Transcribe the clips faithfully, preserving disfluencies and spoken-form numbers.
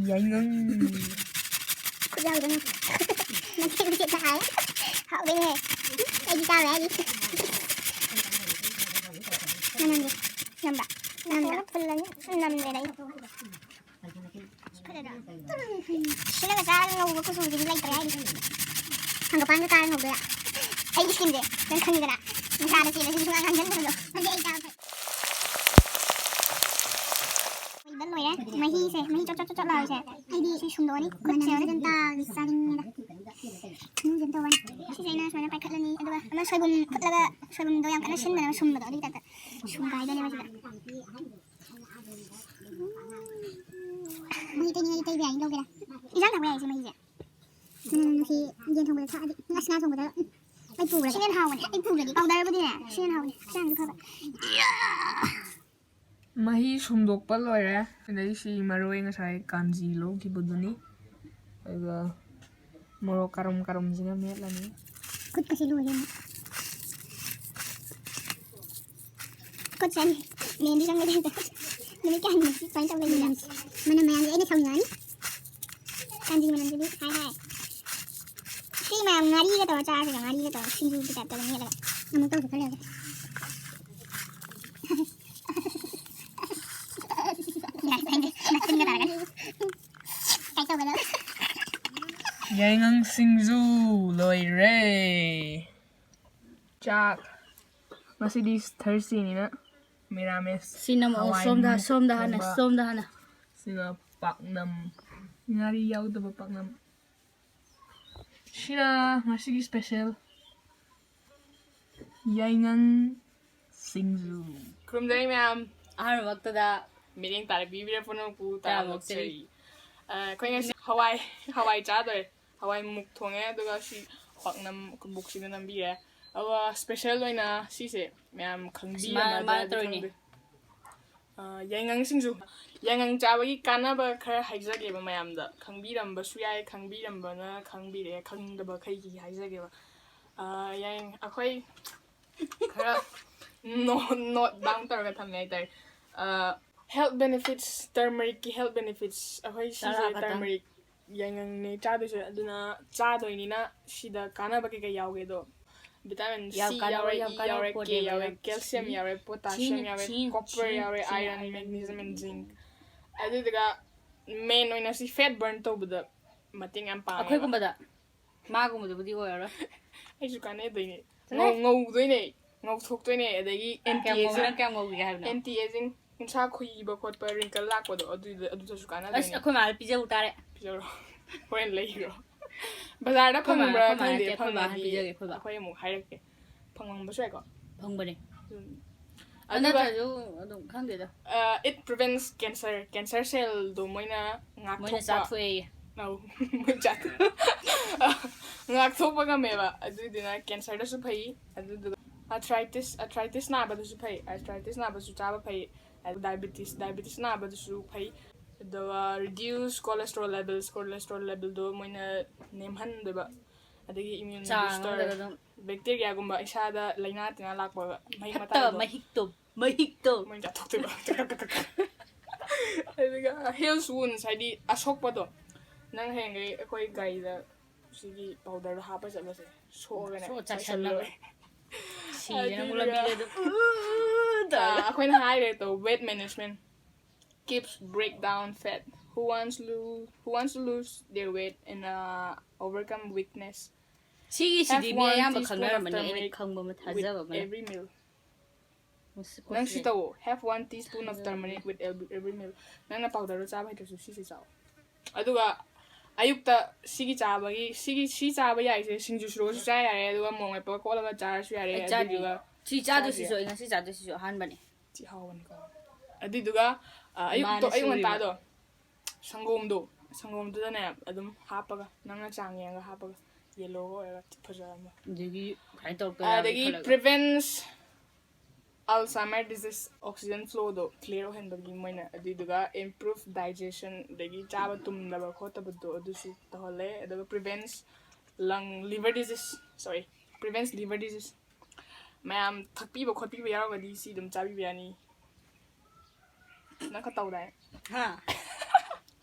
ꯌꯥꯏꯉꯪ꯫ ꯈꯨꯠ ꯌꯥꯎꯗꯅ꯫ ꯃꯆꯦꯠ ꯃꯆꯦꯠ ꯇꯥꯔꯦ꯫ ꯍꯥꯎꯕꯅꯦ꯫ ꯑꯩꯗꯤ ꯆꯥꯕ ꯌꯥꯏ꯫ ꯅꯝꯃꯟꯒꯦ꯫ ꯅꯝꯕ꯭ꯔꯥ? ꯅꯝꯗ꯭ꯔꯥ? ꯐꯨꯜꯂꯅꯤ꯫ ꯅꯝꯗ꯭ꯔꯦꯗ ꯑꯩ꯫ ꯁꯤꯅꯒ ꯆꯥꯔꯒ ꯉꯧꯕ ꯀꯨꯆꯨꯁꯤꯗꯤ ꯂꯩꯇ꯭ꯔꯦ ꯍꯥꯏꯔꯤ꯫ ꯍꯪꯒꯄꯥꯟꯒ ꯀꯥꯔ ꯉꯧꯗꯣꯏꯔꯥ? ꯑꯩꯒꯤ ꯁ꯭ꯀꯤꯟꯁꯦ ꯅꯪ ꯈꯪꯉꯤꯗꯅ꯫ ꯅꯨꯡꯁꯥꯗ ꯆꯦꯜꯂꯁꯨ ꯁꯨꯡꯉꯥꯡ ꯉꯥꯡꯁꯤꯟꯗꯕꯗꯣ꯫ ꯃꯁꯤ ꯑꯩ ꯆꯥꯕ ꯐꯩ꯫ ꯂꯣꯏꯕ ꯂꯣꯏꯔꯦ꯫ ꯃꯍꯤꯁꯦ, ꯃꯍꯤ ꯆꯣꯠ ꯆꯣꯠ ꯆꯣꯠ ꯆꯣꯠ ꯂꯥꯎꯔꯤꯁꯦ꯫ ꯑꯩꯗꯤ ꯁꯤ ꯁꯨꯝꯗꯣꯛꯑꯅꯤ꯫ ꯈꯨꯠꯁꯦ ꯃꯅꯝꯁꯦ ꯍꯣꯔꯦꯟ ꯐꯖꯅ ꯇꯥꯕꯒꯤ ꯆꯥꯅꯤꯡꯉꯦꯗ꯫ ꯁꯨꯝ ꯁꯨꯝ ꯇꯧꯕꯅꯤ꯫ ꯁꯤꯁꯦ ꯑꯩꯅ ꯁꯨꯃꯥꯏꯅ ꯄꯥꯏꯈꯠꯂꯅꯤ꯫ ꯑꯗꯨꯒ ꯑꯃ ꯁꯣꯏꯕꯨꯝ ꯐꯨꯠꯂꯒ ꯁꯣꯏꯕꯨꯝꯗꯣ ꯌꯥꯝ ꯀꯟꯅ ꯁꯤꯟꯗꯅꯕ ꯁꯨꯝꯕꯗꯣ ꯑꯗꯨꯒꯤ ꯇꯥꯏꯞꯇ ꯁꯨꯝꯒꯥꯏꯗꯣꯏꯅꯦꯕ ꯁꯤꯗ꯫ ꯃꯍꯤ ꯇꯩꯅꯤꯡꯉꯗꯤ ꯇꯩꯕ ꯌꯥꯏ, ꯂꯧꯒꯦꯔꯥ? ꯏꯟꯖꯥꯡ ꯊꯥꯛꯄ ꯌꯥꯏ ꯁꯤ ꯃꯍꯤꯁꯦ꯫ ꯎꯝ, ꯁꯤ ꯌꯦꯟ ꯊꯣꯡꯕꯗ ꯊꯥꯛꯑꯗꯤ, ꯉꯥ ꯁꯤꯅ ꯊꯣꯡꯕꯗ ꯑꯩ ꯄꯨꯈ꯭ꯔꯒꯦ꯫ ꯁꯤꯅ ꯍꯦꯟꯅ ꯍꯥꯎꯕꯅꯦ꯫ ꯑꯩ ꯄꯨꯈ꯭ꯔꯗꯤ powderꯕꯨꯗꯤꯅꯦ, ꯁꯤꯅ ꯍꯦꯟꯅ ꯍꯥꯎꯕꯅꯦ꯫ ꯍꯛꯆꯥꯡꯁꯨ ꯐꯕ꯫ ꯃꯍꯤ ꯁꯨꯝꯗꯣꯛꯄ ꯂꯣꯏꯔꯦ꯫ ꯑꯗꯩ ꯁꯤ ꯃꯔꯣꯏ ꯉꯁꯥꯏ ꯀꯥꯟꯖꯤ ꯂꯧꯈꯤꯕꯗꯨꯅꯤ꯫ ꯑꯗꯨꯒ ꯃꯣꯔꯣꯛ ꯀꯔꯝ ꯀꯔꯝꯁꯤꯒ ꯃꯦꯠꯂꯅꯤ꯫ ꯈꯨꯠꯀꯁꯦ ꯂꯣꯏꯔꯦ ꯑꯃꯨꯛ꯫ ꯈꯨꯠꯁꯦ ꯃꯦꯟꯗꯤ ꯆꯪꯒꯗꯤ ꯍꯦꯛꯇ꯫ ꯅꯨꯃꯤꯠ ꯀꯌꯥꯅꯤꯃꯨꯛꯇꯤ ꯁꯨꯃꯥꯏꯅ ꯇꯧ ꯂꯩꯗꯣꯏꯅꯣ? ꯃꯅꯝ ꯃꯌꯥꯝꯁꯦ ꯑꯩꯅ ꯁꯥꯎꯅꯤꯡꯉꯛꯑꯅꯤ꯫ ꯀꯥꯟꯖꯤ ꯃꯅꯝꯁꯤꯗꯤ ꯍꯥꯏ ꯍꯥꯏ꯫ ꯁꯤ ꯃꯌꯥꯝ ꯉꯥꯔꯤꯒ ꯇꯧꯔ ꯆꯥꯔꯁꯤꯔ? ꯉꯥꯔꯤꯒ ꯇꯧꯔ ꯁꯤꯡꯖꯨꯒꯤ typeꯇꯒ ꯃꯦꯠꯂꯒ꯫ ꯑꯃꯨꯛ ꯇꯧꯁꯤ ꯈꯜꯂꯦ ꯍꯧꯖꯤꯛ꯫ ꯅꯥꯆꯤꯟꯒ ꯇꯥꯔꯒꯅꯤ꯫ ꯀꯥꯏ ꯇꯧꯒꯗꯕ? ꯌꯥꯏꯉꯪ ꯁꯤꯡꯖꯨ ꯂꯣꯏꯔꯦ꯫ ꯆꯥꯛ꯫ ꯉꯁꯤꯗꯤ Thursdayꯅꯤꯅ ꯃꯤꯔꯥꯃꯦꯁ꯫ ꯁꯤ ꯅꯝꯃꯛꯑꯣ, ꯍꯋꯥꯏ ꯁꯣꯝꯗ, ꯃꯨꯛ ꯁꯣꯝꯗ ꯍꯥꯟꯅ, ꯊꯣꯡꯕ꯫ ꯁꯣꯝꯗ ꯍꯥꯟꯅ꯫ ꯁꯤꯅ ꯄꯥꯛꯅꯝ꯫ ꯉꯥꯔꯤ ꯌꯥꯎꯗꯕ ꯄꯥꯛꯅꯝ꯫ ꯁꯤꯅ ꯉꯁꯤꯒꯤ special ꯌꯥꯏꯉꯪ ꯁꯤꯡꯖꯨ꯫ ꯈꯨꯔꯨꯝꯖꯔꯤ ꯃꯌꯥꯝ꯫ ꯑꯍꯥꯟꯕꯃꯛꯇꯗ ꯃꯤꯠꯌꯦꯡ ꯇꯥꯔꯛꯄꯤꯕꯤꯔ ꯄꯨꯝꯅꯃꯛꯄꯨ ꯇꯔꯥꯃꯨꯛ ꯇꯔꯥꯃꯨꯛ ꯆꯥꯔꯤ꯫ ꯑ, ꯑꯩꯈꯣꯏ ꯉꯁꯤ ꯍꯋꯥꯏ, ꯍꯋꯥꯏ ꯆꯥꯗꯣꯔꯦ꯫ ꯍꯋꯥꯏ ꯃꯨꯛ ꯊꯣꯡꯉꯦ, ꯑꯗꯨꯒ ꯁꯤ ꯄꯥꯛꯅꯝ ꯀꯣꯕꯣꯛꯁꯤꯗ ꯅꯝꯕꯤꯔꯦ꯫ ꯑꯗꯨꯒ special ꯑꯣꯏꯅ ꯁꯤꯁꯦ ꯃꯌꯥꯝ ꯈꯪꯕꯤꯔꯝꯃꯗ꯭ꯔꯗꯤ ꯈꯪꯗꯦ꯫ ꯑ, ꯌꯥꯏꯉꯪ ꯁꯤꯡꯖꯨ꯫ ꯌꯥꯏꯉꯪ ꯆꯥꯕꯒꯤ ꯀꯥꯟꯅꯕ ꯈꯔ ꯍꯥꯏꯖꯒꯦꯕ ꯃꯌꯥꯝꯗ꯫ ꯈꯪꯕꯤꯔꯝꯕꯁꯨ ꯌꯥꯏ, ꯈꯪꯕꯤꯔꯝꯕꯅ ꯈꯪꯕꯤꯔꯦ, ꯈꯪꯗꯕꯈꯩꯒꯤ ꯍꯥꯏꯖꯒꯦꯕ꯫ ꯑ, ꯌꯥꯏꯉꯪ, ꯑꯩꯈꯣꯏ ꯈꯔ ꯅꯣ-, note down ꯇꯧꯔꯒ ꯊꯝꯃꯦ ꯍꯥꯏꯇꯥꯔꯦ꯫ ꯑ, Health benefits, turmericꯀꯤ health benefits, ꯑꯩꯈꯣꯏ ꯁꯤꯁꯦ ꯇꯔꯥ ꯈꯛꯇꯪ꯫ Turmeric ꯌꯥꯏꯉꯪꯅꯦ ꯆꯥꯗꯣꯏꯁꯦ, ꯑꯗꯨꯅ ꯆꯥꯗꯣꯏꯅꯤꯅ ꯁꯤꯗ ꯀꯥꯟꯅꯕ ꯀꯩꯀꯩ ꯌꯥꯎꯒꯦꯗꯣ, vitamin ꯌꯥꯝ C ꯀꯥꯟꯅꯕ ꯌꯥꯎꯔꯦ, ꯌꯥꯝ E ꯀꯥꯟꯅꯕ ꯌꯥꯎꯔꯦ, K ꯄꯣꯠꯅꯦꯕ ꯌꯥꯎꯔꯦ, ꯌꯥꯝ calcium ꯊꯤꯅ- ꯌꯥꯎꯔꯦ, ꯊꯤꯅ- copper ꯊꯤꯅ- ꯌꯥꯎꯔꯦ, ꯊꯤꯅ iron, iron, magnesium and magnesium. Zinc, ꯑꯗꯨꯗꯨꯒ main ꯑꯣꯏꯅ ꯁꯤ fat burn ꯇꯧꯕꯗ ꯃꯇꯦꯡ ꯌꯥꯝ ꯄꯥꯡꯉꯦꯕ꯫ ꯑꯩꯈꯣꯏꯒꯨꯝꯕꯗ ꯃꯥꯒꯨꯝꯕꯗꯕꯨꯗꯤ ꯑꯣꯏꯔꯔꯣꯏ꯫ ꯑꯩꯁꯨ ꯀꯥꯟꯅꯗꯣꯏꯅꯦ, ꯆꯠꯂꯣ꯫ ꯉꯧ- ꯉꯧꯗꯣꯏꯅꯦ, ꯉꯧꯊꯣꯛꯇꯣꯏꯅꯦ, ꯑꯗꯒꯤ ꯀꯌꯥꯝ ꯉꯧ- anti-aging, ꯅꯪ ꯀꯌꯥꯝ ꯉꯧꯒꯦ ꯍꯥꯏꯕꯅꯣ? Anti-aging, ꯎꯟꯁꯥ ꯈꯨꯏꯕ ꯈꯣꯠꯄ, wrinkle ꯂꯥꯛꯄꯗꯣ, ꯑꯗꯨꯗ ꯑꯗꯨꯗꯁꯨ ꯑꯁ, ꯀꯥꯟꯅꯗꯣꯏꯅꯦ꯫ ꯑꯩꯈꯣꯏ ꯃꯥꯗ ꯄꯤꯖꯧ ꯇꯥꯔꯦ꯫ ꯄꯤꯖꯔꯣ꯫ ꯍꯣꯔꯦꯟ ꯂꯩꯔꯣ꯫ ꯕꯖꯥꯔꯗ ꯑꯩꯈꯣꯏ ꯃꯥ- ꯐꯪꯕ꯭ꯔꯥ ꯑꯩꯈꯣꯏ ꯃꯥ ꯈꯪꯗꯦ, ꯅꯠꯇꯦ, ꯑꯩꯈꯣꯏ ꯃꯥ ꯐꯪꯉꯗꯤ ꯄꯤꯖꯒꯦ, ꯑꯩꯈꯣꯏ ꯃꯥ꯫ ꯑꯩꯈꯣꯏ ꯑꯃꯨꯛ ꯍꯥꯏꯔꯛꯀꯦ꯫ ꯐꯪꯉꯝꯕꯁꯨ ꯌꯥꯏꯀꯣ꯫ ꯐꯪꯕꯅꯦ꯫ ꯎꯝ꯫ ꯑꯗꯨ ꯑꯗꯨꯒ ꯅꯠꯇ꯭ꯔꯁꯨ ꯑꯗꯨꯝ ꯈꯪꯗꯦꯗ꯫ ꯑ, it prevents cancer, cancer cellꯗꯣ ꯃꯣꯏꯅ ꯃꯣꯏꯅ ꯉꯥꯛꯊꯣꯛꯄ꯫ ꯆꯥꯊꯣꯛꯑꯦꯌꯦ꯫ ꯑꯧ, ꯃꯣꯏ ꯆꯥꯊꯣꯛ- ꯉꯥꯛꯊꯣꯛꯄ ꯉꯝꯃꯦꯕ, ꯑꯗꯨꯗꯨꯅ cancerꯗꯁꯨ ꯐꯩ꯫ ꯑꯗꯨꯗꯨꯒ arthritis, arthritis ꯅꯥꯕꯗꯁꯨ ꯐꯩ, arthritis ꯅꯥꯕꯁꯨ ꯆꯥꯕ ꯐꯩ꯫ Diabetes, diabetes ꯅꯥꯕꯗꯁꯨ ꯐꯩ꯫ ꯑꯗꯨꯒ reduce cholesterol levels, cholesterol levelꯗꯣ ꯃꯣꯏꯅ ꯅꯦꯝꯍꯟꯗꯣꯏꯕ꯫ ꯑꯗꯒꯤ immune ꯆꯥꯡ booster, ꯑꯃꯗꯒ ꯑꯗꯨꯝ bacteriaꯒꯨꯝꯕ ꯏꯁꯥꯗ ꯂꯥꯏꯅꯥ ꯇꯤꯟꯅꯥ ꯂꯥꯛꯄ ꯃꯍꯤꯛ ꯐꯠꯇꯕ ꯃꯇꯥꯏꯗꯣ ꯃꯍꯤꯛꯇꯣ, ꯃꯍꯤꯛꯇꯣ꯫ ꯃꯣꯏ ꯆꯥꯊꯣꯛꯇꯣꯏꯕ꯫ ꯑꯗꯨꯒ health wounds ꯍꯥꯏꯗꯤ ꯑꯁꯣꯛꯄꯗꯣ, ꯅꯪ ꯍꯌꯦꯡꯈꯩ ꯑꯩꯈꯣꯏ ꯒꯥꯔꯤꯗ ꯁꯤꯒꯤ powderꯗꯣ ꯍꯥꯞꯄ ꯆꯠꯂꯁꯦ, ꯁꯣꯛꯑꯒꯅꯦ ꯁꯣꯛꯑ ꯆꯥꯏꯁꯜꯂꯒ꯫ ꯆꯥꯏꯁꯜꯂꯣꯏ꯫ ꯁꯤꯔꯦ ꯅꯪꯕꯨ ꯑꯗꯨꯗꯨꯒ- ꯂꯝꯕꯤꯗ ꯑꯗꯨꯝ꯫ ꯑꯥ, ꯑꯩꯈꯣꯏꯅ ꯍꯥꯏꯈ꯭ꯔꯦ ꯇꯣ, weight management keeps break down fat. Who wants lo- who wants to lose their weight and uh, overcome weakness? ꯁꯤꯒꯤꯁꯤꯗꯤ Have me one ꯑꯌꯥꯝꯕ teaspoon of ꯈꯪꯅꯔꯝꯃꯅꯤ, ꯑꯩꯅ turmeric ꯈꯪꯕ ꯑꯃ with ꯊꯥꯖꯕ ꯑꯃ ꯂꯩ꯫ every meal. ꯃꯁꯤ ꯅꯪ ꯁꯤ ꯄꯣꯠꯁꯦ꯫ ꯇꯧꯋꯣ, have one teaspoon of ꯊꯥꯖꯕ turmeric ꯂꯩ꯫ With every, every meal. ꯅꯪꯅ powderꯗꯣ ꯆꯥꯕ ꯍꯩꯇ꯭ꯔꯁꯨ ꯁꯤꯁꯦ ꯆꯥꯎ꯫ ꯑꯗꯨꯒ ꯑꯌꯨꯛꯇ ꯁꯤꯒꯤ ꯆꯥꯕꯒꯤ, ꯁꯤꯒꯤ, ꯁꯤ ꯆꯥꯕ ꯌꯥꯏꯁꯦ, ꯁꯤꯡꯖꯨ ꯁꯨꯔꯁꯨ ꯆꯥ ꯌꯥꯔꯦ, ꯑꯗꯨꯒ ꯃꯣꯔꯣꯛ ꯃꯦꯠꯄꯒ ꯀꯣꯠꯂꯒ ꯆꯥꯔꯁꯨ ꯌꯥꯔꯦ꯫ ꯑꯩ ꯆꯥꯗ꯭ꯔꯤ꯫ ꯑꯗꯨꯗꯨꯒ ꯁꯤ ꯆꯥꯗꯣꯏꯁꯤꯁꯨ ꯑꯩ ꯉꯁꯤ ꯆꯥꯗꯣꯏꯁꯤꯁꯨ ꯑꯍꯥꯟꯕꯅꯦ꯫ ꯊꯤ ꯍꯥꯎꯕꯅꯤꯀꯣ꯫ ꯑꯗꯨꯏꯗꯨꯒ ꯑ, ꯑꯌꯨꯛꯇꯣ, ꯃꯥꯅ ꯑꯌꯨꯛ ꯁꯨꯔꯤꯕ꯫ ꯉꯟꯇꯥꯗꯣ ꯁꯪꯒꯣꯝꯗꯣ, ꯁꯪꯒꯣꯝꯗꯨꯗꯅꯦ ꯑꯗꯨꯝ ꯍꯥꯞꯄꯒ, ꯅꯪꯅ ꯆꯥꯡ ꯌꯦꯡꯉꯒ ꯍꯥꯞꯄꯒ, yellowꯒ ꯑꯣꯏꯔꯒ ꯊꯤ ꯐꯖꯔꯝꯃ꯫ ꯑꯗꯒꯤ ꯁꯨꯃꯥꯏꯅ ꯇꯧꯔꯛꯇꯣꯏꯔꯥ ꯑꯗꯒꯤ ꯈꯜꯂꯒ꯫ Prevents Alzheimer disease, oxygen flowꯗꯣ clear ꯑꯣꯏꯍꯟꯕꯒꯤ ꯃꯣꯏꯅ, ꯑꯗꯨꯏꯗꯨꯒ improve digestion, ꯑꯗꯒꯤ ꯆꯥꯕ ꯇꯨꯝꯗꯕ ꯈꯣꯠꯇꯕꯗꯣ ꯑꯗꯨꯁꯨ ꯇꯧꯍꯜꯂꯦ꯫ ꯑꯗꯨꯒ prevents lung, liver disease, sorry, prevents liver disease꯫ ꯃꯌꯥꯝ ꯊꯛꯄꯤꯕ ꯈꯣꯠꯄꯤꯕ ꯌꯥꯎꯔꯒꯗꯤ ꯁꯤ ꯑꯗꯨꯝ ꯆꯥꯕꯤꯕ ꯌꯥꯅꯤ꯫ ꯅꯪ ꯈꯔ ꯇꯧꯗꯥꯏ? ꯍꯥ?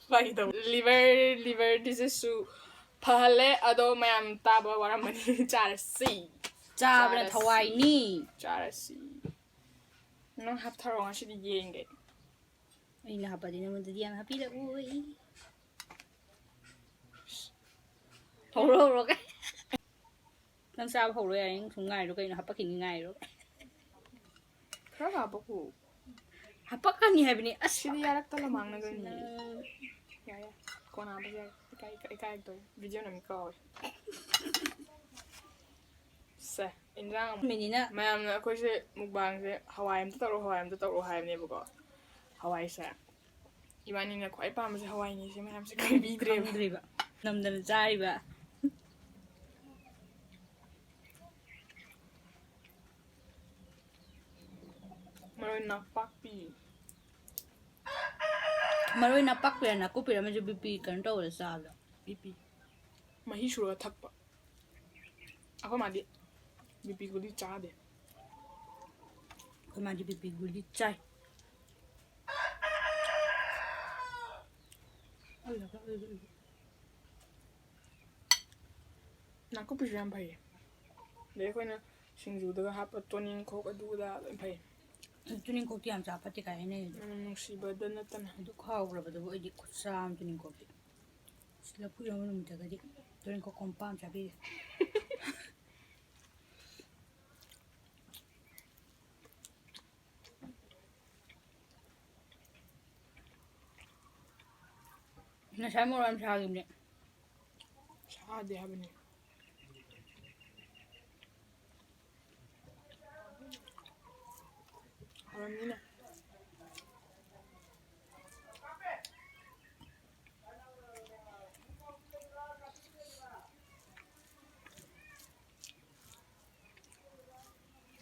ꯐꯥꯒꯤ ꯇꯧ. Liver, liver diseaseꯁꯨ ꯐꯍꯜꯂꯦ. ꯑꯗꯣ ꯃꯌꯥꯝ ꯇꯥꯕ ꯋꯥꯔꯝꯃꯅꯤ. ꯆꯥꯔꯁꯤ. ꯆꯥꯕꯅ ꯆꯥꯔꯁꯤ. ꯊꯋꯥꯏꯅꯤ. ꯆꯥꯔꯁꯤ. ꯅꯪ ꯍꯥꯞꯊꯔꯛꯑꯣ, ꯉꯁꯤꯗꯤ ꯌꯦꯡꯒꯦ. ꯑꯩꯅ ꯍꯥꯞꯄꯗꯤ ꯅꯉꯣꯟꯗꯗꯤ ꯌꯥꯝ ꯍꯥꯞꯄꯤꯔꯛꯑꯣꯏ. ꯍꯧꯔꯣ, ꯍꯧꯔꯣ. ꯅꯪ ꯆꯥꯕ ꯍꯧꯔꯣ ꯌꯥꯔꯦ, ꯅꯪ ꯁꯨꯝ ꯉꯥꯏꯔꯣ ꯀꯩꯅꯣ, ꯍꯥꯄꯛꯈꯤꯅꯤ, ꯉꯥꯏꯔꯣ. ꯈꯔ ꯍꯥꯞꯄꯛꯈꯣ. ꯍꯥꯄꯛꯀꯅꯤ ꯍꯥꯏꯕꯅꯤ, ꯑꯁ. ꯁꯤꯗꯤ ꯌꯥꯔꯛꯇ ꯂꯃꯥꯡꯅꯒꯅꯤ. ꯌꯥꯔꯦ, ꯀꯣꯟꯅ ꯍꯥꯞꯄꯁꯨ ꯌꯥꯔꯦ. ꯏꯀꯥꯏ, ꯏꯀꯥꯏ, ꯏꯀꯥꯏꯔꯛꯇꯧꯔꯦ. Video ꯅꯝꯃꯤ ꯀꯥꯎꯔꯦ. ꯁꯦ, ꯏꯟꯖꯥꯡ. ꯃꯤꯅꯤꯅ ꯃꯌꯥꯝꯅ ꯑꯩꯈꯣꯏꯁꯦ mukbangꯁꯦ ꯍꯋꯥꯏ ꯑꯝꯇ ꯇꯧꯔꯣ, ꯍꯋꯥꯏ ꯑꯝꯇ ꯇꯧꯔꯣ ꯍꯥꯏꯕꯅꯦꯕꯀꯣ. ꯍꯋꯥꯏꯁꯦ ꯏꯕꯥꯅꯤꯅ ꯈ꯭ꯋꯥꯏ ꯄꯥꯝꯕꯁꯦ ꯍꯋꯥꯏꯅꯦ, ꯁꯤ ꯃꯌꯥꯝꯁꯦ ꯈꯪꯕꯤꯗ꯭ꯔꯦꯕ. ꯈꯪꯗ꯭ꯔꯤꯕ, ꯅꯝꯗꯅ ꯆꯥꯔꯤꯕ. ꯃꯔꯣꯏ ꯅꯥꯄꯥꯛꯄꯤ. ꯃꯔꯣꯏ ꯅꯥꯄꯥꯛꯄꯤꯔ ꯅꯥꯀꯨꯞꯄꯤꯔ ꯑꯃꯁꯨ BP ꯀꯩꯅꯣ ꯇꯧꯕꯗ ꯆꯥꯕꯗꯣ. BP. ꯃꯍꯤ ꯁꯨꯔꯒ ꯊꯛꯄ. ꯑꯩꯈꯣꯏ ꯃꯥꯗꯤ BP ꯒꯨꯂꯤ ꯆꯥꯗꯦ. ꯑꯩꯈꯣꯏ ꯃꯥꯗꯤ BP ꯒꯨꯂꯤ ꯆꯥꯏ. ꯅꯥꯀꯨꯞꯄꯤꯁꯨ ꯌꯥꯝ ꯐꯩꯌꯦ. ꯑꯗꯩ ꯑꯩꯈꯣꯏꯅ ꯁꯤꯡꯖꯨꯗꯒ ꯍꯥꯞꯄ ꯇꯣꯅꯤꯡꯈꯣꯛ ꯑꯗꯨ ꯑꯗꯥ ꯂꯣꯏ ꯐꯩ. ꯇꯨꯅꯤꯡꯈꯣꯛꯇꯤ ꯌꯥꯝ ꯆꯥ ꯐꯠꯇꯦ ꯀꯥꯏ ꯍꯥꯏꯅꯩ ꯑꯗꯣ. ꯃꯅꯝ ꯅꯨꯡꯁꯤꯕꯗ ꯅꯠꯇꯅ. ꯑꯗꯨ ꯈꯥꯎꯈ꯭ꯔꯕꯗꯨꯕꯨ ꯑꯩꯗꯤ ꯈꯨꯠꯆꯥ ꯑꯃ ꯇꯨꯅꯤꯡꯈꯣꯛꯇꯤ. ꯑꯁ, ꯂꯐꯨ ꯏꯔꯣꯟꯕ ꯅꯨꯃꯤꯠꯇꯒꯗꯤ ꯇꯨꯅꯤꯡꯈꯣꯛ ꯀꯣꯝꯄꯥꯛ ꯑꯃ ꯆꯥꯕꯤꯔꯦ. ꯉꯁꯥꯏ ꯃꯣꯔꯣꯛ ꯌꯥꯝ ꯁꯥꯈꯤꯕꯅꯦ. ꯁꯥꯗꯦ ꯍꯥꯏꯕꯅꯤ. ꯍꯥꯎꯔꯝꯅꯤꯅ.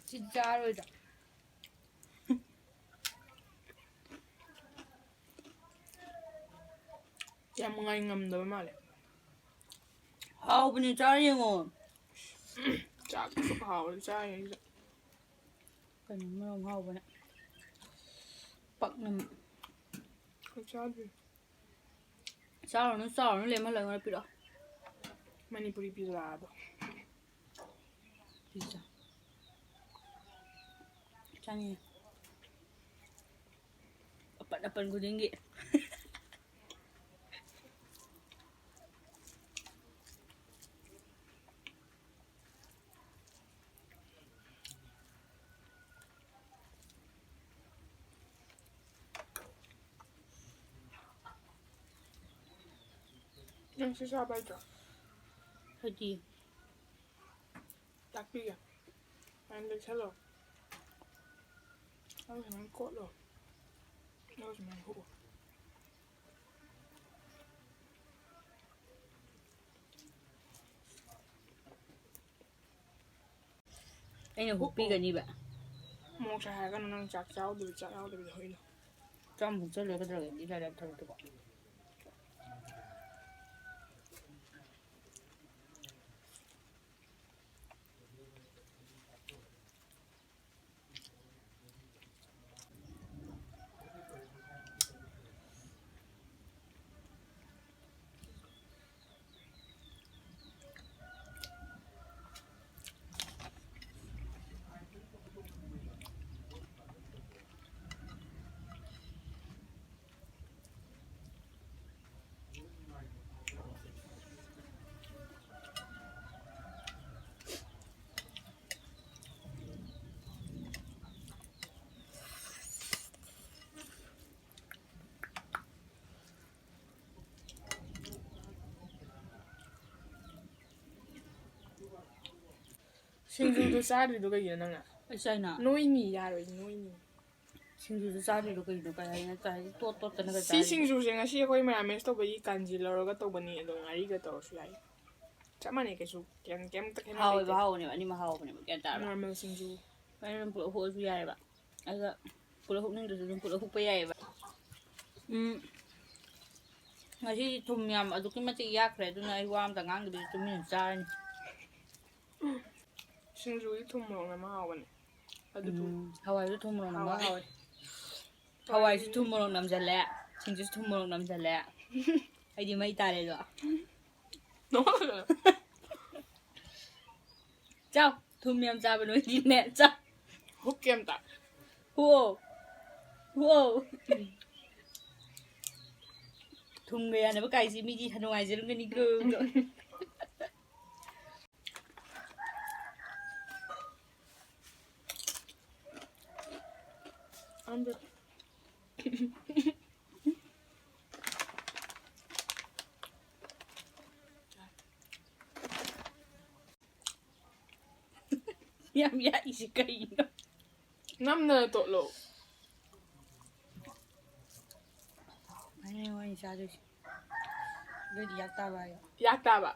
ꯁꯤ ꯆꯥꯔꯣꯏꯗ꯭ꯔꯣ? ꯌꯥꯝ ꯉꯥꯏ ꯉꯝꯗꯕ ꯃꯥꯜꯂꯦ. ꯍꯥꯎꯕꯅꯦ, ꯆꯥꯔ ꯌꯦꯡꯉꯣ. ꯆꯥꯛꯁꯨ ꯍꯥꯎꯔ ꯆꯥꯏ ꯑꯩꯁꯨ. ꯀꯩꯅꯣ ꯃꯔꯣꯝ ꯍꯥꯎꯕꯅꯦ. ꯄꯥꯛꯅꯝ. ꯑꯩ ꯆꯥꯗ꯭ꯔꯤ꯫ ꯆꯥꯔꯨꯅꯨ, ꯆꯥꯔꯨꯅꯨ, ꯂꯦꯝꯍꯜꯂꯒ ꯄꯤꯔꯛꯑꯣ꯫ ꯃꯅꯤꯄꯨꯔꯤ ꯄꯤꯖꯥꯗꯣ꯫ ꯄꯤꯖꯥ꯫ ꯆꯥꯅꯤꯡꯉꯦ꯫ ꯑꯄꯟ ꯑꯄꯟ ꯈꯨꯗꯤꯡꯒꯤ꯫ ꯅꯪ ꯁꯤ ꯆꯥꯕ ꯍꯩꯇ꯭ꯔꯣ? ꯍꯩꯇꯤꯌꯦ꯫ ꯇꯥꯛꯄꯤꯒꯦ꯫ ꯁꯨꯃꯥꯏꯅ ꯂꯦꯛꯁꯜꯂꯣ꯫ ꯑꯗꯨꯒ ꯁꯨꯃꯥꯏꯅ ꯀꯣꯠꯂꯣ꯫ ꯑꯗꯨꯒ ꯁꯨꯃꯥꯏꯅ ꯍꯨꯛꯑꯣ꯫ ꯑꯩꯅ ꯍꯨꯛꯄꯤꯒꯅꯤꯕ꯫ ꯃꯣꯔꯣꯛ ꯁꯥꯏ ꯍꯥꯏꯔꯒꯅ ꯅꯪ ꯆꯥꯛ ꯆꯥꯍꯧꯗꯕꯤ, ꯆꯥꯛ ꯌꯥꯎꯗꯕꯤꯗ ꯍꯨꯛꯏꯗꯣ꯫ ꯆꯥꯝ ꯍꯨꯛꯆꯜꯂꯣ ꯀꯩꯗꯧꯔꯒꯦ, ꯏꯂꯥꯏ ꯂꯥꯏꯕ ꯊꯕꯛꯇꯨꯕꯣ꯫ ꯁꯤꯡꯖꯨꯗꯣ ꯆꯥꯗ꯭ꯔꯤꯗꯣ ꯀꯩꯒꯤꯅꯣ ꯅꯪꯅ? ꯑꯩ ꯆꯥꯏꯅ꯫ ꯅꯣꯏꯅꯤ ꯌꯥꯔꯣꯏ, ꯅꯣꯏꯅꯤ꯫ ꯁꯤꯡꯖꯨꯗꯣ ꯆꯥꯗ꯭ꯔꯤꯗꯣ ꯀꯩꯒꯤꯅꯣ? ꯀꯩ ꯍꯥꯏꯅ ꯆꯥꯏ? ꯇꯣꯠ ꯇꯣꯠꯇꯅꯒ ꯁꯤ ꯆꯥꯔꯤꯗꯣ꯫ ꯁꯤꯡꯖꯨꯁꯦ ꯉꯁꯤ ꯑꯩꯈꯣꯏ ꯃꯌꯥꯝ ꯃꯦꯁ ꯇꯧꯕꯒꯤ ꯀꯥꯟꯖꯤ ꯂꯧꯔꯒ ꯇꯧꯕꯅꯤ, ꯑꯗꯣ ꯉꯥꯔꯤꯒ ꯇꯧꯔꯁꯨ ꯌꯥꯏ꯫ ꯆꯞ ꯃꯥꯟꯅꯩ, ꯀꯩꯁꯨ ꯀꯩꯝ, ꯀꯩꯝꯇ ꯈꯦꯠꯅꯕ ꯍꯥꯎꯋꯦꯕ, ꯂꯩꯇꯦ꯫ ꯍꯥꯎꯕꯅꯦꯕ, ꯑꯅꯤꯃꯛ ꯍꯥꯎꯕꯅꯦꯕ, ꯒ꯭ꯌꯥꯟ ꯇꯥꯔꯕ? ꯅꯣꯔꯃꯦꯜ ꯁꯤꯡꯖꯨ꯫ ꯑꯩ ꯑꯗꯨꯝ ꯄꯨꯂꯞ ꯍꯨꯛꯑꯁꯨ ꯌꯥꯏꯑꯕ꯫ ꯑꯗꯨꯒ ꯄꯨꯂꯞ ꯍꯨꯛꯅꯤꯡꯗ꯭ꯔꯁꯨ ꯑꯗꯨꯝ ꯄꯨꯂꯞ ꯍꯨꯛꯄ ꯌꯥꯏꯑꯕ꯫ ꯎꯝ꯫ ꯉꯁꯤꯗꯤ ꯊꯨꯝ ꯌꯥꯝ ꯑꯗꯨꯛꯀꯤ ꯃꯇꯤꯛ ꯌꯥꯛꯈ꯭ꯔꯦ, ꯑꯗꯨꯅ ꯑꯩ ꯋꯥ ꯑꯝꯇ ꯉꯥꯡꯗꯕꯤꯗ ꯇꯨꯃꯤꯟꯅ ꯆꯥꯔꯅꯤ꯫ ꯁꯤꯡꯖꯨꯗꯤ ꯊꯨꯝ ꯃꯣꯔꯣꯛ ꯅꯝꯃ ꯍꯥꯎꯕꯅꯦ꯫ ꯑꯗꯨꯁꯨ ꯎꯝ, ꯍꯋꯥꯏꯁꯨ ꯊꯨꯝ ꯃꯣꯔꯣꯛ ꯅꯝꯃ ꯍꯋꯥꯏ꯫ ꯍꯥꯎꯋꯦ꯫ ꯍꯋꯥꯏꯁꯨ ꯊꯨꯝ ꯃꯣꯔꯣꯛ ꯅꯝꯖꯜꯂꯦ꯫ ꯁꯤꯡꯖꯨꯁꯨ ꯊꯨꯝ ꯃꯣꯔꯣꯛ ꯅꯝꯁꯤꯜꯂꯦ꯫ ꯑꯩꯗꯤ ꯃꯩ ꯇꯥꯔꯦꯗꯣ꯫ ꯆꯥꯎ꯫ ꯊꯨꯝ ꯌꯥꯝ ꯆꯥꯕ ꯅꯣꯏꯗꯤꯅꯦ꯫ ꯆꯥꯎ꯫ ꯍꯨꯛ ꯀꯩꯝꯇ꯫ ꯍꯨꯑꯣ꯫ ꯍꯨꯑꯣ꯫ ꯊꯨꯝꯒ ꯌꯥꯅꯕ ꯀꯥꯏꯁꯤ ꯃꯤꯗꯤ ꯅꯨꯡꯉꯥꯏꯖꯔꯝꯒꯅꯤꯀꯣ꯫ ꯌꯥꯝ ꯌꯥꯛꯏꯁꯤ ꯀꯩꯅꯣ? ꯅꯝꯅ ꯇꯣꯠꯂꯣ꯫ ꯑꯩꯅ ꯍꯣꯔꯦꯟ ꯆꯥꯗꯣꯏꯁꯦ꯫ ꯑꯗꯨꯗꯤ ꯌꯥꯛ ꯇꯥꯕ ꯍꯥꯏꯌꯣ꯫ ꯌꯥꯛ ꯇꯥꯕ꯫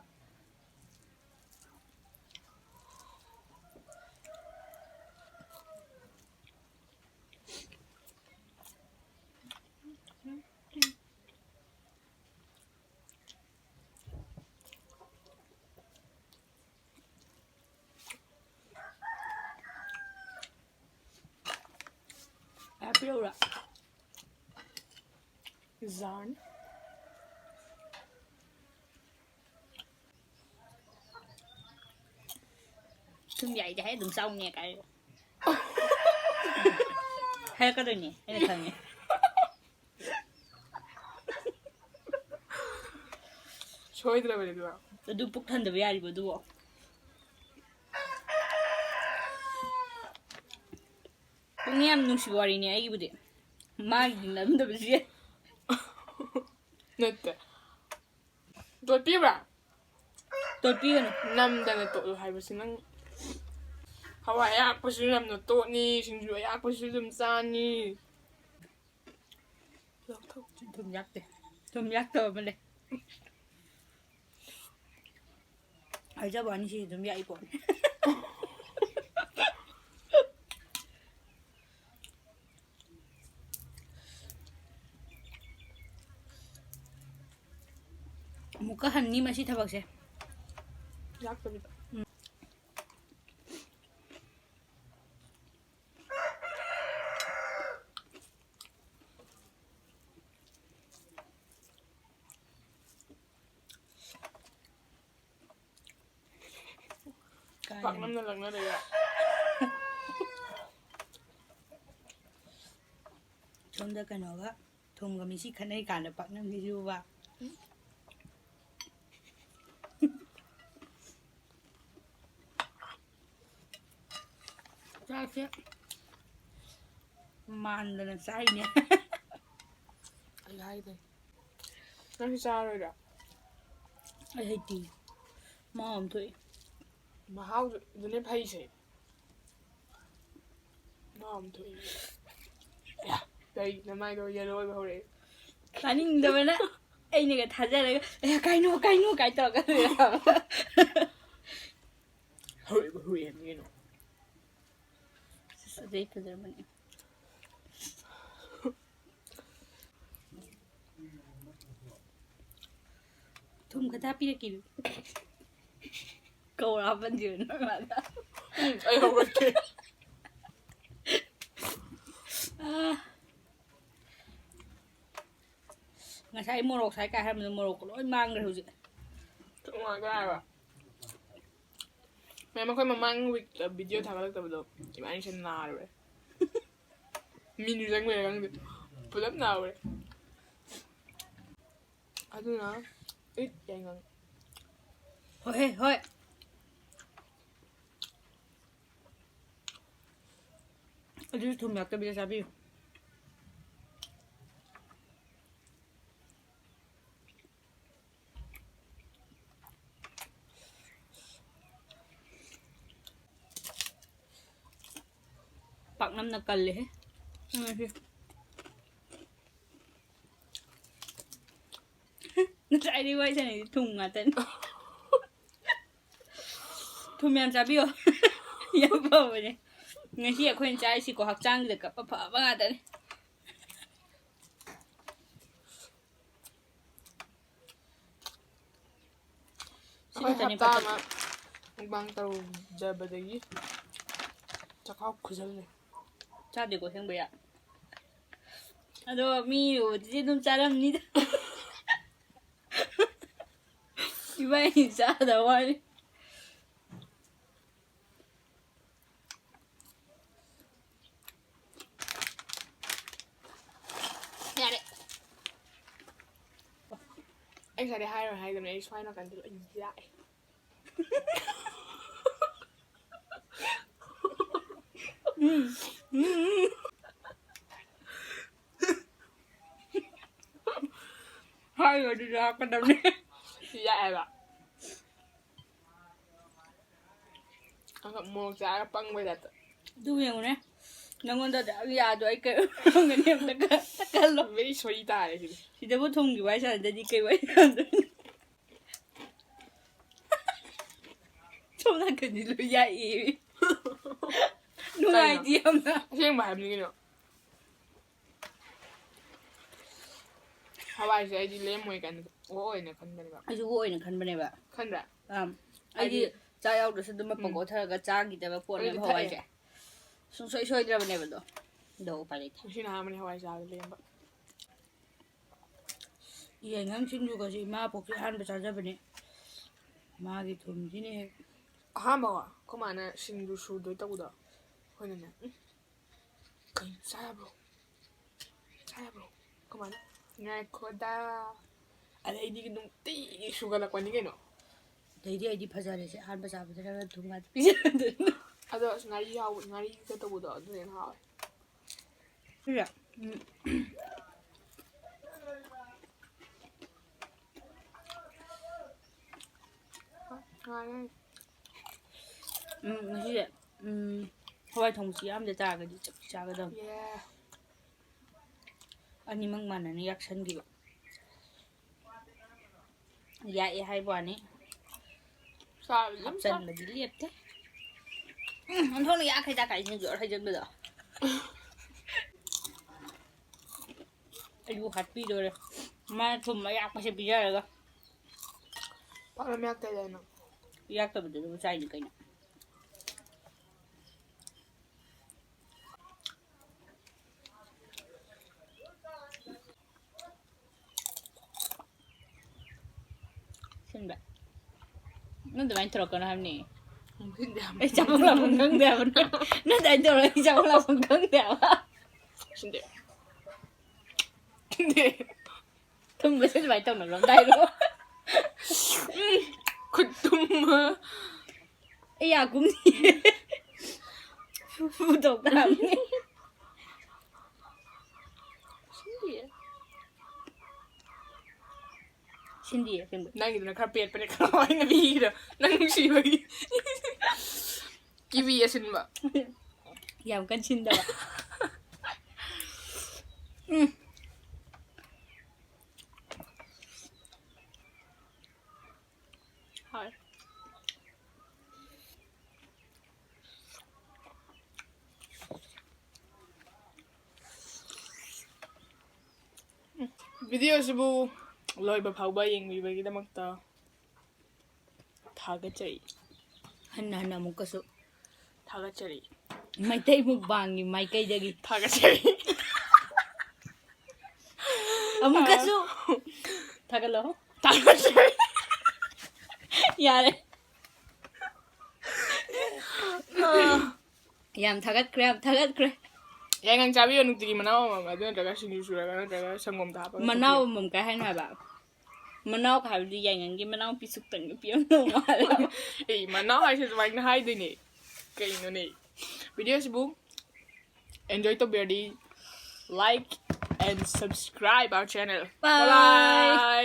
ꯍꯥꯏꯔꯛꯄꯤꯔꯛꯎꯔꯥ? ꯖꯥꯔꯅꯤ꯫ ꯁꯨꯝ ꯌꯥꯏꯗꯤ ꯍꯥꯏ ꯑꯗꯨꯝ ꯆꯥꯎꯅꯦ ꯀꯥꯏ꯫ ꯍꯥꯏꯔꯛꯀꯗꯣꯏꯅꯦ, ꯑꯩꯅ ꯈꯪꯉꯦ꯫ ꯁꯣꯏꯗ꯭ꯔꯕꯅꯦ ꯑꯗꯨꯒ꯫ ꯑꯗꯨ ꯄꯨꯛ ꯊꯟꯗꯕ ꯌꯥꯔꯤꯕꯣ ꯑꯗꯨꯕꯣ? ꯄꯨꯛꯅꯤꯡ ꯌꯥꯝ ꯅꯨꯡꯁꯤꯕ ꯋꯥꯔꯤꯅꯦ ꯑꯩꯒꯤꯕꯨꯗꯤ꯫ ꯃꯥꯒꯤꯗꯤ ꯅꯝꯗꯕꯁꯨ ꯌꯥꯏ꯫ ꯅꯠꯇꯦ꯫ ꯇꯣꯠꯄꯤꯕ꯭ꯔꯥ? ꯇꯣꯠꯄꯤꯒꯅꯨ꯫ ꯅꯝꯗꯅ ꯇꯣꯠꯂꯨ ꯍꯥꯏꯕꯁꯤ ꯅꯪ꯫ ꯍꯋꯥꯏ ꯑꯌꯥꯛꯄꯁꯨ ꯅꯝꯅ ꯇꯣꯠꯅꯤ, ꯁꯤꯡꯖꯨ ꯑꯌꯥꯛꯄꯁꯨ ꯑꯗꯨꯝ ꯆꯥꯅꯤ꯫ ꯂꯧꯊꯣꯛ꯫ ꯊꯨꯝ ꯌꯥꯛꯇꯦ꯫ ꯊꯨꯝ ꯌꯥꯛꯇꯕ ꯑꯃ ꯂꯩ꯫ ꯍꯥꯏꯖꯕ ꯋꯥꯅꯤ, ꯁꯤ ꯑꯗꯨꯝ ꯌꯥꯛꯏ ꯄꯣꯠꯅꯤ꯫ ꯑꯃꯨꯛꯀ ꯍꯟꯅꯤ ꯃꯁꯤ ꯊꯕꯛꯁꯦ꯫ ꯌꯥꯛꯇꯕꯤꯗ꯫ ꯎꯝ꯫ ꯄꯥꯛꯅꯝꯅ ꯂꯪꯅ ꯂꯩꯔꯦ꯫ ꯁꯣꯝꯗ ꯀꯩꯅꯣꯒ ꯊꯨꯝꯒ ꯃꯤꯁꯤ ꯈꯠꯅꯩ ꯀꯥꯟꯗ ꯄꯥꯛꯅꯝꯁꯤ ꯌꯨꯕ꯫ ꯆꯥꯛꯁꯦ ꯃꯥꯟꯗꯅ ꯆꯥꯏꯅꯦ꯫ ꯑꯩ ꯍꯥꯏꯗꯣꯏ꯫ ꯅꯪꯁꯨ ꯆꯥꯔꯣꯏꯗ꯭ꯔꯥ? ꯑꯩ ꯍꯩꯇꯦ꯫ ꯃꯍꯥꯎ ꯑꯃ ꯊꯣꯛꯑꯦ꯫ ꯃꯍꯥꯎꯗꯨꯅꯦ ꯐꯩꯁꯦ꯫ ꯃꯍꯥꯎ ꯑꯃ ꯊꯣꯛꯑꯦ꯫ ꯑꯌꯥ, ꯀꯩ ꯅꯃꯥꯏꯗꯣ ꯌꯦꯂꯣ ꯑꯣꯏꯕ ꯍꯧꯔꯛꯑꯦ꯫ ꯇꯥꯅꯤꯡꯗꯕꯅ ꯑꯩꯅꯒ ꯊꯥꯖꯔꯒ "ꯑꯦ, ꯀꯩꯅꯣ, ꯀꯩꯅꯣ?" ꯀꯥꯏ ꯇꯧꯔꯒ ꯂꯩꯔꯕ꯫ ꯍꯧꯔꯛꯑꯦꯕ, ꯍꯧꯔꯛꯑꯦ ꯍꯥꯏꯕꯅꯤ ꯀꯩꯅꯣ꯫ ꯑꯁ, ꯑꯗꯩ ꯐꯖꯔꯝꯕꯅꯦ꯫ ꯊꯨꯝ ꯈꯛꯇ ꯍꯥꯞꯄꯤꯔꯛꯀꯦ꯫ ꯀꯧꯔꯥ ꯍꯥꯞꯄꯟꯁꯤꯔꯣ ꯅꯣꯏ ꯃꯥꯗ? ꯎꯝ, ꯑꯩ ꯍꯧꯒꯠꯀꯦ꯫ ꯑꯥ꯫ ꯉꯁꯥꯏ ꯃꯣꯔꯣꯛ ꯁꯥꯏ ꯀꯥꯏ ꯍꯥꯏꯔꯝꯕꯗꯣ ꯃꯣꯔꯣꯛꯀ ꯂꯣꯏ ꯃꯥꯡꯈ꯭ꯔꯦ ꯍꯧꯖꯤꯛ꯫ ꯊꯨꯝ ꯉꯥꯛꯇ ꯍꯥꯏꯕ꯫ ꯃꯦꯝ, ꯑꯩꯈꯣꯏ ꯃꯃꯥꯡ ꯋꯤꯛꯇ ꯚꯤꯗꯤꯑꯣ ꯊꯥꯒꯠꯂꯛꯇꯕꯗꯣ ꯏꯕꯥꯅꯤꯁꯦ ꯅꯥꯔꯨꯔꯦ꯫ ꯃꯤꯅꯨ ꯆꯪꯕꯩꯔꯥ ꯈꯪꯗꯦ꯫ ꯄꯨꯂꯞ ꯅꯥꯔꯨꯔꯦ꯫ ꯑꯗꯨꯅ ꯑꯩ ꯌꯥꯏꯉꯪ꯫ ꯍꯣꯏ, ꯍꯣꯏ꯫ ꯑꯗꯨꯁꯨ ꯊꯨꯝ ꯌꯥꯛꯇꯕꯤꯗ ꯆꯥꯕꯤꯌꯨ꯫ ꯄꯥꯛꯅꯝꯅ ꯀꯜꯂꯦꯍꯦ꯫ ꯎꯝ, ꯁꯤ꯫ ꯉꯁꯥꯏꯗꯤ ꯋꯥꯔꯤ ꯁꯥꯟꯅꯩꯁꯦ ꯊꯨꯝ ꯉꯥꯛꯇꯅꯤ꯫ ꯊꯨꯝ ꯌꯥꯝ ꯆꯥꯕꯤꯌꯣ꯫ ꯌꯥꯝ ꯐꯕꯅꯦ꯫ ꯉꯁꯤ ꯑꯩꯈꯣꯏꯅ ꯆꯥꯔꯤꯁꯤꯀꯣ ꯍꯛꯆꯥꯡꯁꯤꯗ ꯀꯞꯄ ꯐꯕ ꯉꯥꯛꯇꯅꯤ꯫ ꯁꯤ ꯑꯩꯈꯣꯏ ꯈꯛꯇꯅꯦ ꯍꯞꯇꯥ ꯐꯠꯇꯕ꯫ ꯑꯃ ꯃꯨꯛꯕꯥꯡ ꯇꯧꯖꯕꯗꯒꯤ ꯆꯈꯥꯎ ꯈꯨꯖꯜꯂꯦ꯫ ꯆꯥꯗꯦꯀꯣ ꯑꯁꯦꯡꯕꯩ꯫ ꯑꯗꯣ ꯃꯤ ꯎꯕꯗꯗꯤ ꯑꯗꯨꯝ ꯆꯥꯔꯝꯅꯤꯗ꯫ ꯏꯕꯥꯅꯤ ꯆꯥꯗꯕ ꯋꯥꯅꯤ꯫ ꯑꯩ ꯉꯁꯥꯏꯗꯩ ꯍꯥꯏꯔꯣꯏ ꯍꯥꯏꯗꯕꯅꯦ, ꯑꯩ ꯁ꯭ꯋꯥꯏ ꯅꯥꯀꯟꯗ ꯂꯣꯏ ꯌꯥꯛꯑꯦ꯫ ꯍꯥꯏꯔꯣꯏ, ꯑꯗꯨꯁꯨ ꯍꯥꯞꯀꯗꯕꯅꯦ꯫ ꯌꯥꯛꯑꯦꯕ꯫ ꯑꯃ ꯃꯣꯔꯣꯛ ꯆꯥꯔꯒ ꯄꯪꯕꯩ ꯇꯥꯏꯞꯇ꯫ ꯑꯗꯨ ꯌꯦꯡꯉꯨꯅꯦ꯫ ꯅꯪꯉꯣꯟꯗ ꯑꯗꯨꯛ ꯌꯥꯗꯣ ꯑꯩ ꯀꯩ ꯉꯝꯒꯅꯤ? ꯑꯝꯇ ꯈ-, ꯑꯝꯇ ꯈꯜꯂꯣ꯫ Very sorry ꯇꯥꯔꯦ ꯁꯤꯗꯤ꯫ ꯁꯤꯗꯕꯨ ꯊꯨꯝꯒꯤ ꯋꯥꯔꯤ ꯁꯥꯟꯅꯗ꯭ꯔꯗꯤ ꯀꯩ ꯋꯥꯔꯤ ꯁꯥꯟꯅꯗꯣꯏꯅꯣ? ꯁꯣꯝ ꯅꯥꯀꯟꯗꯤ ꯂꯣꯏ ꯌꯥꯛꯑꯦ꯫ ꯅꯨꯡꯉꯥꯏꯇꯦ ꯌꯥꯝꯅ꯫ ꯑꯁꯦꯡꯕ ꯍꯥꯏꯕꯅꯤ ꯀꯩꯅꯣ꯫ ꯍꯋꯥꯏꯁꯦ ꯑꯩꯗꯤ ꯂꯦꯝꯃꯣꯏ ꯀꯥꯏꯅ ꯑꯣ ꯑꯣꯏꯅ ꯈꯟꯕꯅꯦꯕ꯫ ꯑꯩꯁꯨ ꯑꯣ ꯑꯣꯏꯅ ꯈꯟꯕꯅꯦꯕ꯫ ꯈꯟꯕ꯭ꯔꯥ? ꯑꯥ꯫ ꯑꯩꯗꯤ ꯍꯥꯏꯗꯤ ꯆꯥꯛ ꯌꯥꯎꯗ꯭ꯔꯁꯨ ꯑꯗꯨꯝ ꯃꯄꯪ ꯎꯝ꯫ ꯀꯣꯠꯊꯔꯒ ꯆꯥꯈꯤꯗꯕ ꯄꯣꯠꯅꯦꯕ ꯑꯩꯗꯤ ꯊꯛꯑꯦ꯫ ꯍꯋꯥꯏꯁꯦ꯫ ꯁꯨꯡꯁꯣꯏ ꯁꯣꯏꯗ꯭ꯔꯕꯅꯦꯕ ꯑꯗꯣ꯫ ꯑꯗꯣ ꯎꯄꯥꯏ ꯂꯩꯇꯦ꯫ ꯉꯁꯤꯅ ꯑꯍꯥꯟꯕꯅꯦ ꯍꯋꯥꯏ ꯆꯥꯕ ꯂꯦꯝꯕ꯫ ꯌꯦꯟꯉꯝ ꯁꯤꯡꯖꯨꯒꯁꯦ ꯏꯃꯥ ꯄꯣꯛꯁꯦ ꯑꯍꯥꯟꯕ ꯆꯥꯖꯕꯅꯦ꯫ ꯃꯥꯒꯤ ꯊꯨꯝꯁꯤꯅ ꯍꯦꯛ꯫ ꯑꯍꯥꯟꯕ ꯑꯩꯈꯣꯏ ꯃꯥꯅ ꯁꯤꯡꯖꯨ ꯁꯨꯗꯣꯏ ꯇꯧꯕꯗꯣ ꯑꯩꯈꯣꯏꯅꯅꯦ꯫ ꯎꯝ꯫ ꯀꯩꯅꯣ ꯆꯥ ꯌꯥꯕ꯭ꯔꯣ? ꯆꯥ ꯌꯥꯕ꯭ꯔꯣ? ꯀꯃꯥꯏꯅ? ꯉꯥꯏꯈꯣꯗ꯫ ꯑꯗꯩꯗꯤ ꯅꯨꯡꯇꯤꯒꯤ ꯁꯨꯒꯠꯂꯛꯄꯅꯤ ꯀꯩꯅꯣ꯫ ꯑꯗꯩꯗꯤ ꯑꯩꯗꯤ ꯐꯖꯔꯦꯁꯦ ꯑꯍꯥꯟꯕ ꯆꯥꯕꯗ ꯅꯪꯅ ꯊꯨꯝ ꯉꯥꯛꯇ ꯄꯤꯖꯕꯗꯨꯅ꯫ ꯑꯗꯣ ꯑꯁ ꯉꯥꯔꯤ ꯌꯥꯎꯕ, ꯉꯥꯔꯤꯒ ꯇꯧꯕꯗꯣ ꯑꯗꯨꯅ ꯍꯦꯟꯅ ꯍꯥꯎꯋꯦ꯫ ꯁꯤꯁꯦ, ꯎꯝ꯫ ꯉꯥꯏꯔꯦ꯫ ꯎꯝ, ꯉꯁꯤꯁꯦ, ꯎꯝ, ꯍꯋꯥꯏ ꯊꯣꯡꯕꯁꯤ ꯌꯥꯝꯗ ꯆꯥꯔꯒꯗꯤ ꯆꯞ ꯆꯥꯒꯗꯕꯅꯤ꯫ ꯌꯦ꯫ ꯑꯅꯤꯃꯛ ꯃꯥꯟꯅꯅ ꯌꯥꯛꯁꯟꯈꯤꯕ꯫ ꯌꯥꯛꯑꯦ ꯍꯥꯏꯕ ꯋꯥꯅꯤ꯫ ꯆꯥꯕꯗꯤ ꯑꯗꯨꯝ ꯆꯥ-, ꯍꯥꯞꯆꯟꯕꯗꯤ ꯂꯦꯞꯇꯦ꯫ ꯎꯝ, ꯑꯣꯟꯊꯣꯛꯅ ꯌꯥꯛꯈ꯭ꯔꯦꯗ ꯀꯥꯏ ꯁꯤꯡꯖꯨ ꯍꯩꯖꯤꯟꯕꯗꯣ꯫ ꯑꯩꯕꯨ ꯍꯥꯠꯄꯤꯗꯣꯔꯦ꯫ ꯃꯥꯅ ꯊꯨꯝ ꯑꯌꯥꯛꯄꯁꯦ ꯄꯤꯖꯔꯒ꯫ ꯄꯥꯛꯅꯝ ꯌꯥꯛꯇꯦꯗ ꯅꯪ꯫ ꯌꯥꯛꯇꯕꯗꯨꯗꯕꯨ ꯆꯥꯏꯅꯤ ꯀꯩꯅꯣ꯫ ꯁꯤꯟꯕ꯫ ꯅꯪ ꯑꯗꯨꯃꯥꯏꯅ ꯇꯧꯔꯛꯀꯅꯣ ꯍꯥꯏꯕꯅꯦ꯫ ꯁꯤꯟꯗꯦ ꯍꯥꯏꯕ꯫ ꯑꯩ ꯆꯥꯐꯝ ꯂꯥꯛꯐꯝ ꯈꯪꯗꯦ ꯍꯥꯏꯕ ꯅꯪ꯫ ꯅꯪ ꯑꯗꯨꯃꯥꯏꯅ ꯇꯧꯔꯒ ꯑꯩ ꯆꯥꯐꯝ ꯂꯥꯛꯐꯝ ꯈꯪꯗꯦ ꯍꯥꯏꯕ꯫ ꯁꯤꯟꯗꯦ꯫ ꯁꯤꯟꯗꯦ꯫ ꯊꯨꯝꯕꯁꯦ ꯑꯗꯨꯃꯥꯏꯅ ꯇꯧꯅꯕ꯭ꯔꯣ ꯑꯝꯇ ꯍꯥꯏꯔꯛꯑꯣ꯫ ꯈꯨꯠ ꯊꯨꯝꯕ꯫ ꯑꯩ ꯌꯥ ꯀꯨꯝꯅꯤ꯫ ꯐꯨ ꯐꯨ ꯇꯧ ꯇꯥꯕꯅꯤ꯫ ꯁꯤꯟꯗꯤꯌꯦ꯫ ꯁꯤꯟꯗꯤꯌꯦ ꯑꯁꯦꯡꯕ꯫ ꯅꯪꯒꯤꯗꯨꯅ ꯈꯔ ꯄꯦꯠꯄꯅꯦ, ꯈꯔ ꯍꯥꯏꯅ ꯄꯤꯈꯤꯗꯣ꯫ ꯅꯪ ꯅꯨꯡꯁꯤꯕꯒꯤ꯫ ꯀꯤꯋꯤ ꯑꯁꯤꯟꯕ꯫ ꯌꯥꯝ ꯀꯟꯅ ꯁꯤꯟꯗꯕ꯫ ꯎꯝ꯫ ꯍꯥꯎꯋꯦ꯫ ꯎꯝ, video ꯁꯤꯕꯨ ꯂꯣꯏꯕ ꯐꯥꯎꯕ ꯌꯦꯡꯕꯤꯕꯒꯤꯗꯃꯛꯇ ꯊꯥꯒꯠꯆꯔꯤ꯫ ꯍꯟꯅ ꯍꯟꯅ ꯑꯃꯨꯛꯀꯁꯨ ꯊꯥꯒꯠꯆꯔꯤ꯫ ꯃꯩꯇꯩ mukbang ꯒꯤ ꯃꯥꯏꯀꯩꯗꯒꯤ ꯊꯥꯒꯠꯆꯔꯤ꯫ ꯑꯃꯨꯛꯀꯁꯨ ꯊꯥꯒꯠꯂꯣ꯫ ꯊꯥꯒꯠꯆꯔꯤ꯫ ꯌꯥꯔꯦ꯫ ꯌꯥꯝ ꯊꯥꯒꯠꯈ꯭ꯔꯦ, ꯌꯥꯝ ꯊꯥꯒꯠꯈ꯭ꯔꯦ꯫ ꯌꯥꯏꯉꯪ ꯆꯥꯕꯤꯌꯣ ꯅꯨꯡꯇꯤꯒꯤ ꯃꯅꯥꯎ ꯑꯃꯃꯝ, ꯑꯗꯨ ꯅꯠꯇ꯭ꯔꯒ ꯁꯤꯡꯖꯨ ꯁꯨꯔꯒ ꯅꯠꯇ꯭ꯔꯒ ꯁꯪꯒꯣꯝꯗ ꯍꯥꯞꯄꯒ ꯃꯅꯥꯎ ꯊꯛꯄꯤꯌꯨ꯫ ꯑꯃꯃꯝ ꯀꯥꯏ ꯍꯥꯏꯅꯣ ꯍꯥꯏꯕ? ꯃꯅꯥꯎ ꯀꯥꯏ ꯍꯥꯏꯕꯗꯤ ꯌꯥꯏꯉꯪꯒꯤ ꯃꯅꯥꯎ ꯄꯤꯁꯨꯛꯇꯪ ꯅꯨꯄꯤ ꯑꯃ ꯂꯧꯅꯧ ꯍꯥꯏꯕ꯫ ꯑꯦ, ꯃꯅꯥꯎ ꯍꯥꯏꯁꯦ ꯑꯗꯨꯃꯥꯏꯅ ꯍꯥꯏꯗꯣꯏꯅꯦ꯫ ꯀꯩꯅꯣꯅꯦ? Video ꯁꯤꯕꯨ enjoy ꯇꯧꯕꯤꯔꯗꯤ like and subscribe our channel. Bye. Bye.